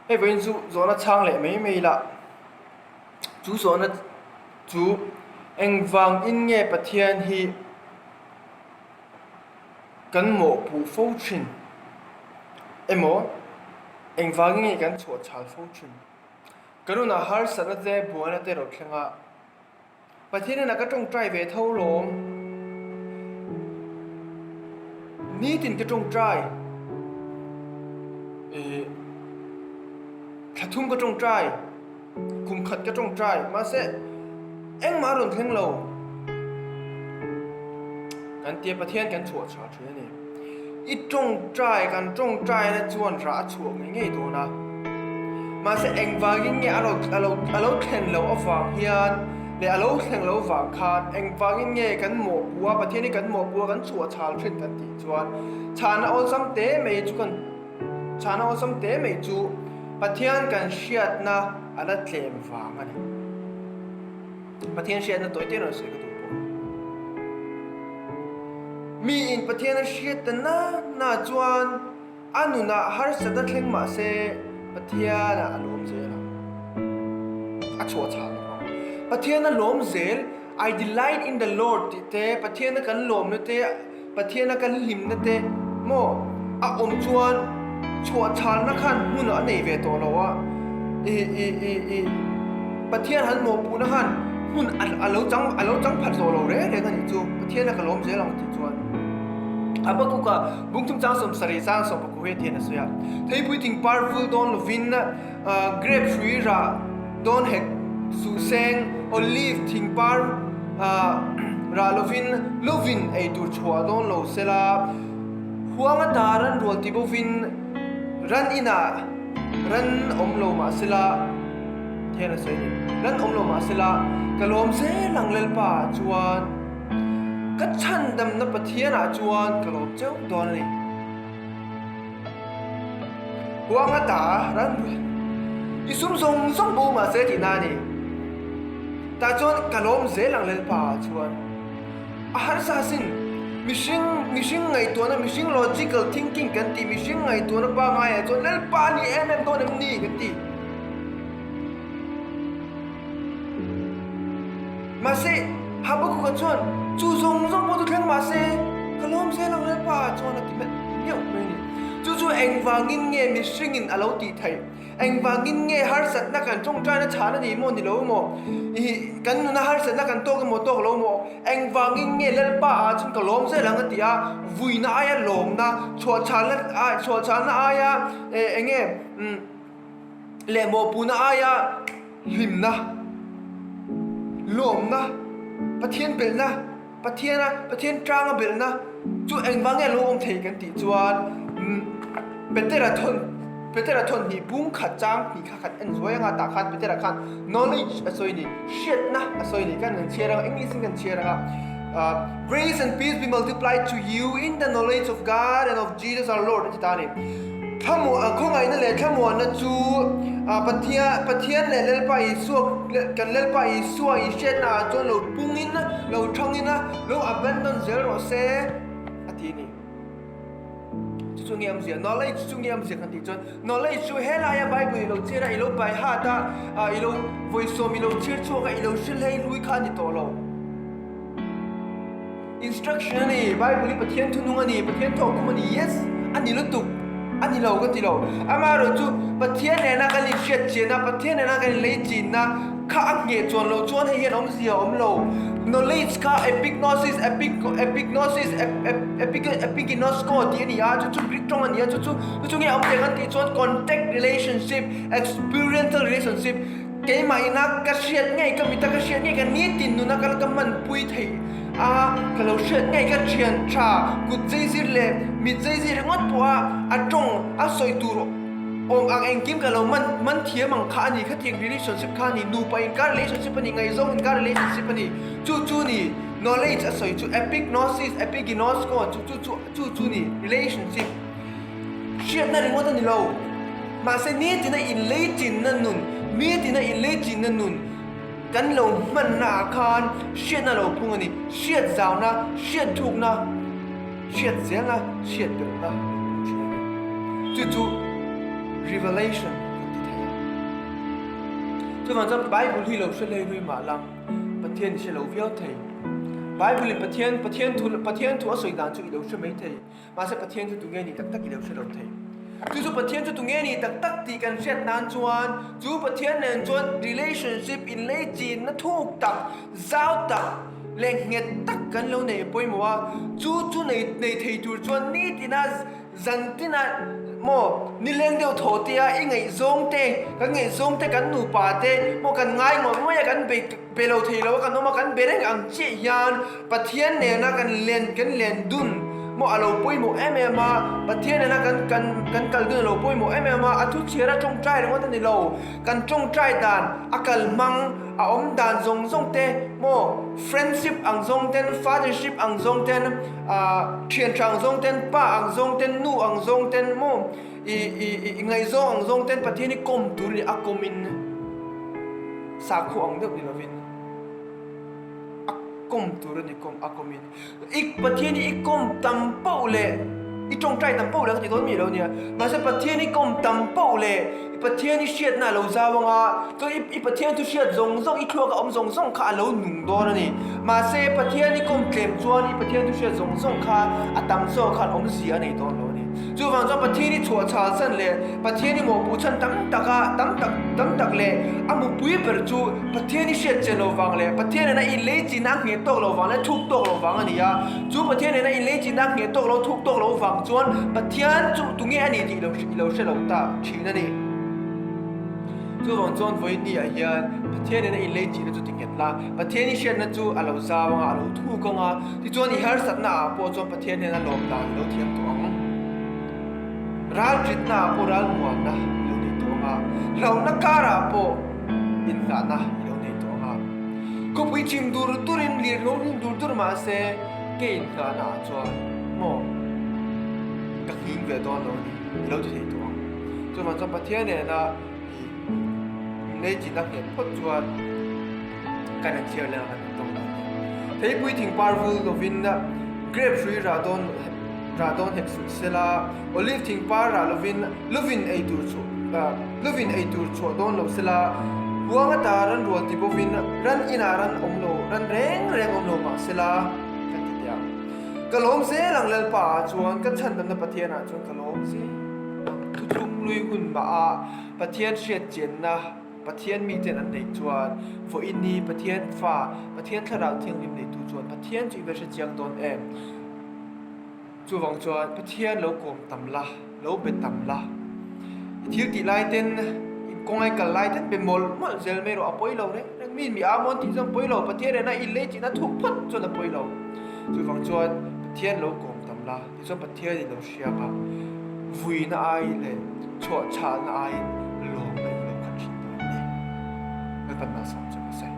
Hei vawiin chu zawhna chhang leh mai mai ila, chu zawhna chu engvangin nge Pathian hi kan mawhpuh fo thin emaw engvangin nge kan chhuahchhal fo thin? Kan nunah harsatna te buaina te rawh thleng a. Pathian inah ka tawngtai ve tho lawm. Nitin ka tawngtai. Ih thla thum ka tawngtai, kum khat ka tawngtai mahse engmah a rawn thleng lo. Kan tia Pathian kan chhuah chhuah thin a ni. I tawngtai kan tawngtaina chuan rah a chhuah ngei ngei dawn a. Mahse engvangin nge a lo a lo a lo thlen loh avang hian leh a lo thleng loh avang khan engvangin nge kan mawhpua Pathian hi kan mawhpua kan chhuah chhal thin kan tih chuan chhana awlsam te mai chu kan chhana awlsam te mai chu Pathian kan hriatna a la tlem vang a ni. Pathian hriatna tawi te rawn sawi ka duh pawh. Miin Pathian a hriat ta na na chuan a nunah harsatna thleng mah se Pathianah a lawm zel ang. A chhuah chhah lo vang. Pathian a lawm zel, I delight in the Lord tih te, Pathiana kan lawmna te, Pathiana kan hlimna te maw a awm chuan chhuahchhalna khan hmun a nei ve tawh lo a, i i i i Pathian han mawhpuhna khan hmun a lo chang a lo chang phat tawh lo reng reng a nih chu, Pathiana ka lawm zel ang tih chuan Habakkuk-a bungthum chang 70 chang 19 hian thian a sawi a, Theipui thing par vul dawn lovin grape hrui rah dawn hek suh seng, olive thing par rah lovin lovin ei tur chhuah dawn lo se la, huang ata ran rual ti bovin ran inah ran awm lo mah se la, thian a sawi a ni, ran awm lo mah se la, ka lawm zel ang Lalpa ah chuan, ka chhandamna Pathian ah chuan ka lawm cheuh dawn a ni. Huang ata ran rual i sum zawng zawng bo mahse tihna a ni. Tah chuan ka lawm zel ang Lalpa ah chuan a harsa asin. Mihring mihring ngaihtuahna mihring logical thinking kan tih mihring ngaihtuahna pangaiah chuan Lalpa a ni em em dawn em ni kan ti. Mahse, Habakkuk-a chuan chu zawng zawng pawh chu thleng mahse, ka lawm zel ang Lalpa ah chuan a ti hmet meuh mai a ni. Chu chu engvangin nge mihringin a lo tih theih? Engvangin nge harsatna kan tawngtaina chhan a ni maw ni lo maw? Ih, kan nuna harsatna kan tawk emaw tawk lo maw? Engvangin nge Lalpa ah chuan ka lawm zel ang a ti a, vuina aia lawmna, chhuahchhalna chhuahchhalna aia eng nge umm. leh mawhpuhna aia hlimna, lawmna, Pathian belhna, Pathiana Pathian tanga belhna chu engvang nge a lo awm thei kan tih chuan Petera thawn Petera thawn hnih bung khat chang hnih kha khat en zuai anga tah khan Petera khan knowledge a sawi a ni, hriatna a sawi a ni kan han chhiar anga English in kan chhiar anga Grace and peace be multiplied to you in the knowledge of God and of Jesus our Lord a ti ta a ni. Thlamuah, khawngaihna leh thlamuahna chu Pathian, Pathian leh Lalpa Isua, kan Lalpa Isua i hriatna ah chuan lo pungin, lo thangin, lo abandon zel rawh se a ti a ni. Chu chu nge awmzia? Knowledge chu nge awmzia kan tih chuan knowledge chu helaia Bible i lo chhiar a, i lo pai hat a, i lo vawisawm i lo chhiar chhuak a, i lo hrilh hei hlui kha a ni tawh lo. Instruction a ni, Bible hi Pathian thunung a ni, Pathian thawhkhum a ni, yes, a ni lutuk, a ni lo ka ti lo. Amaherawh chu Pathian nena kan inhriat chian a, Pathian nena kan inlei chinna kha a ngheh chuan loh chuan hei hian awmzia a awm lo. Knowledge kha epignosis, epic, epignosis, ep, ep, epic, epiginosko tih a ni a, chu chu Greek tawng a ni a, chu chu chu chu nge a awm thei kan tih chuan contact relationship, experiential relationship, Keimah ina ka hriat ngei, ka mita ka hriat ngei, ka nitin nuna ka ka hmanpui theih a, ka lo hriat ngei ka thian tha kut zeizir leh mit zeizir ringawt pawh a a tawng a sawi tur awm ang engkim ka lo man man thiam ang kha a ni, khatiang relationship kha a ni, nupa inkar relationship a ni, ngaihzawng inkar relationship a ni, chu chu ni knowledge a sawi chu epignosis, epiginosko chu chu chu chu chu ni relationship. Hriatna ringawt a ni lo. Mahse nitina inleichinna nun, nitina inleichinna nun kan lo hmanna ah khan hriatna lo phung a ni. Hriat zauna, hriat thukna, hriat zelna, hriat belhna lo phung thin a ni. Chu chu revelation kan ti. Chuvang chuan Bible hi lo hre hlei hlui mah la, Pathian i hre lo viau thei. Bible in Pathian, Pathian thu, Pathian thu a sawi dan chu i lo hre mai thei. Mahse Pathian chu tunge ni tak tak i lo hre lo thei. Chu chu Pathian chu tunge ni tak tak tih kan hriat nan chuan chu Pathian nen chuan relationship inleichinna thuk tak, zau tak leh nghet tak kan lo nei pawimawh a. Chu chu nei nei thei tur chuan nitina zan tina maw nileng deuh thaw tia i ngaihzawng te, kan ngaihzawng te, kan nupa te maw kan ngai ngawih ngawih a kan bei Be lo thei lo a kan awm a, kan be reng ang chiah hian Pathian nena kan len kan len dun maw a lo pawimawh em em a, Pathian nena kan kan kan kal dun a lo pawimawh em em a, a thu chhiar a tawngtai ringawt a ni lo, kan tawngtai dan a kal hmang a awm dan zawng zawng te maw friendship ang zawng ten fathership ang zawng ten ah thian tha ang zawng ten pa ang zawng ten nu ang zawng ten maw i i i ngaihzawng ang zawng ten Pathian hi kawm tur a ni a kawmin. Sakhaw ang deuh ni lovin a kawm tur a ni kawm a kawmin i Pathian hi i kawm tam poh leh i tawngtai tam poh leh ka ti dawn mi lo nia mahse Pathian i kawm tam poh leh i Pathian i hriatna a lo zau anga chuan i i Pathian chu hriat zawng zawng i thluak a awm zawng zawng kha a lo nung dawn a ni mahse Pathian i kawm tlem chuan i Pathian thu hriat zawng zawng kha a tam zawk khan awmzia a nei dawn lo a ni. Chuvang chuan Pathian i chhuah chhal chhan leh Pathian i mawhpuh chhan tam tak a, tam tak tam tak leh a mupui ber chu Pathian i hriat chian lo vang leh Pathian nena i lei chin a ngheh tawk lo vang leh thuk tawk lo vang a ni a. Chu Pathian nena i lei chin a ngheh tawk lo thuk tawk lo vang chuan Pathian chu tunge a ni tih i lo hre lo ta thin a ni. Chuvang chuan vawiin ah hian Pathian nena i lei chin na chu ti nghet la, Pathian i hriatna chu a lo zau anga a lo thuk anga, Tichuan i harsatna ah pawh chuan Pathian hian a lawm dan i lo thiam tawh ang. Ral ṭitna ah pawh ral muanna i lo nei tawh ang a, hlauhna karah pawh inngahna i lo nei tawh ang a. Khawpui chim dur durin lir lo ring dur dur mah se ke inngahna ah chuan maw ka nghing ve dawn lo a ni i lo ti thei tawh ang. Chuvang chuan Pathian nena i inneichinna nghet phawt chuan kan inchhiar leh ang kan tawk dan hi. Theipui thing par vul lovin grape hrui rah dawn rah dawn hek suh sela, olive thing par rah lovin luvin ei tur chhuah luvin ei tur chhuah dawn lo sela, huang ata ran rual ti bovin ran inah ran awm lo ran reng reng awm lo mah sela kan ti teh ang. Ka lawm zel ang Lalpa ah chuan ka chhandamna Pathian ah chuan ka lawm zel ang. Thuthlung lui hun mah a Pathian hriat chianna Pathian miten an neih chuan vawiin ni Pathian fa, Pathian Thlarau Thianghlim neitu chuan Pathian chu i va hre chiang dawn em? Chuvang chuan Pathian lo kawm tam la, lo be tam la. I thil tih lai ten, i kawngai kal lai ten be mawlh mawlh zel mai rawh, a pawi lo reng reng. Mi mi a mawn tih chuan pawi lo, Pathian rena i lei tihna thuk phawt chuan a pawi lo. Chuvang chuan Pathian lo kawm tam la, tichuan Pathian i lo hriak a, vuina ai leh chhuahchhahna aiin lawmna i lo khat thin dawn a ni. Lalpan malsawm che rawh se.